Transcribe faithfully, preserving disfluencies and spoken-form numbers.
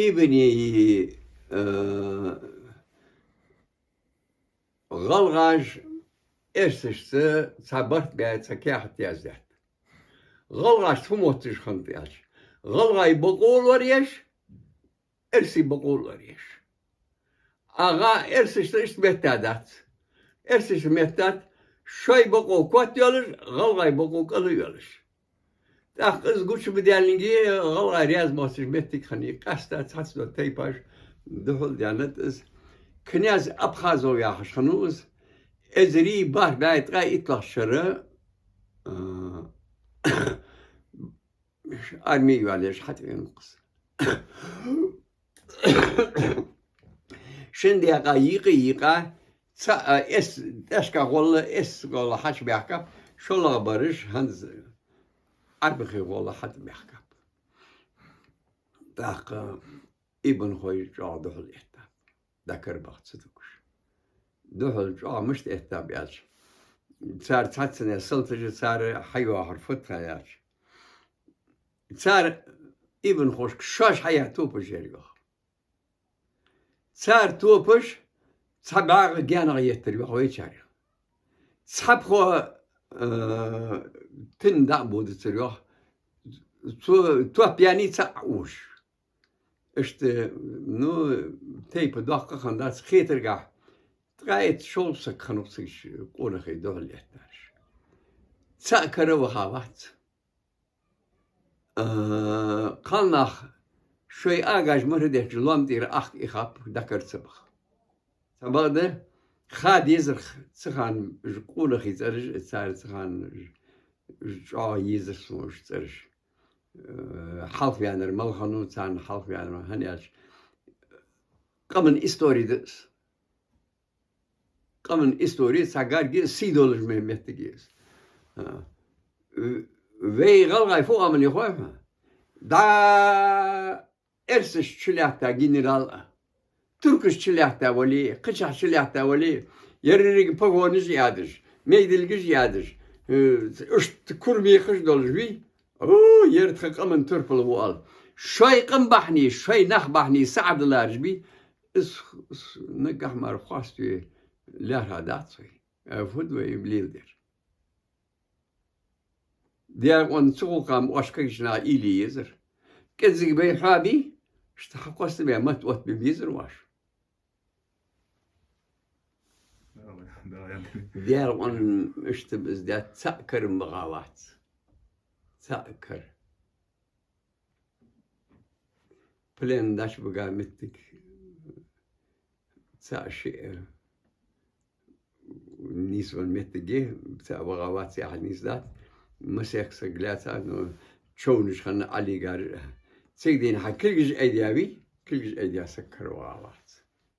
Ибни, э, гӀалгӀаша эрсашца цхьа барт баь цхьа каьхат яздаьд. ГӀалгӀашта фу мотташ хиннад аьлча, гӀалгӀай бокъо лораеш, эрсий бокъо лораеш. Ага, эрсашца иштта меттадац. Эрсашца меттад, шоай бокъо котйолаш, гӀалгӀай бокъо кӀалйолаш. ТӀаккха из гучабаьннилга гӀалгӀай раьза мотташ моттиг хиннай, къаьстта цхьацца дола тайпаш духьал даьннад из. Князь Абхазов яхаш хиннав из. Эзар бархӀ бӀаь ткъаь иттлагӀча шера, а, арми йоалаеш хьатӀавена ва из. Шин даькъа йийкъа-йийкъа, цаӀ, а, эс, тӀехьашка гӀолла, эс гӀолла хьачубаьхкаб, шоллагӀа бараш хӀанз Ӏарбахе гӀолла хьатӀабаьхкаб. ТӀаккха ибнхой чӀоагӀа духьал эттаб, дӀакарабаха ца тугаш. Духьал чӀоагӀа мишта эттаб аьлча, цар цхьаццанена салташ, цар хьайоахар фуд аьлча, цар ибнхошка шоаш хьаяь топаш яр йоах. Цар топаш цхьа бӀаьгӀа гаьнагӀа еттар йоах вайчарех. Цхьа пхо, э, тин дӀа а бодацар йоах. Цо топ яьннай цаӀ уж. Иштта, ну, тайпа доккха хиннадац, хетаргахьа, ткъаь итт-шовзткъа саг хиннав цига къонахий духьал эттараш. ЦаӀ кара вахавац. А, кхалнах шоай агӀаш мара детташ лоам тӀера ахка ихаб, дӀакара ца баха. Цхьабакъда, ха дезар цу хана уж къонахий цӀераш, цар цу хана уж, уж чӀоагӀа езар сона уж цӀераш. Э, хьалхаваьннар мала хиннав, царна хьалхаваьннар хӀана аьлча, къаман истори да из. Къаман истори цхьа гарга сий долаш ме-, меттиг я из. А, в-, вай гӀалгӀай фу оамал я хой хьона? ДӀа эрсаш чулаьтта генерал а, туркаш чулаьтта вале, кхычахьа чулаьтта вале, еррига погонаш а ядаш, майдилгаш а ядаш, э, иштта кура мехаш долаш вий? О, ер тха къаман турпал ва оал. Шоай къам бахьане, шоай нах бахьане сагӀа далараш бий? Из, из наггахьа мара хоаставе лаьрхӀа дац вай. Э, фуд вай леладер? Даьра къона цу гӀулакха оаш кагийча наха уйла е езар. КӀезига бӀайха бий, иштта хьакъоастабаь, мотт оттабе безар оаш. Даьра къона иштта беза дац, цаӀ кара ма гӀа вац. ЦаӀ кара. Плен дӀачубига моттиг цаӀ-шиъ нийсвенна моттиг я, цаӀ вагӀа вац яхьа нийсдац. Масех саг лаьцад, ну, човнаш хинна Ӏалигар. Цига дийна хьа кулгаш айдаь вий, кулгаш айдаь саг кара вагӀа вац.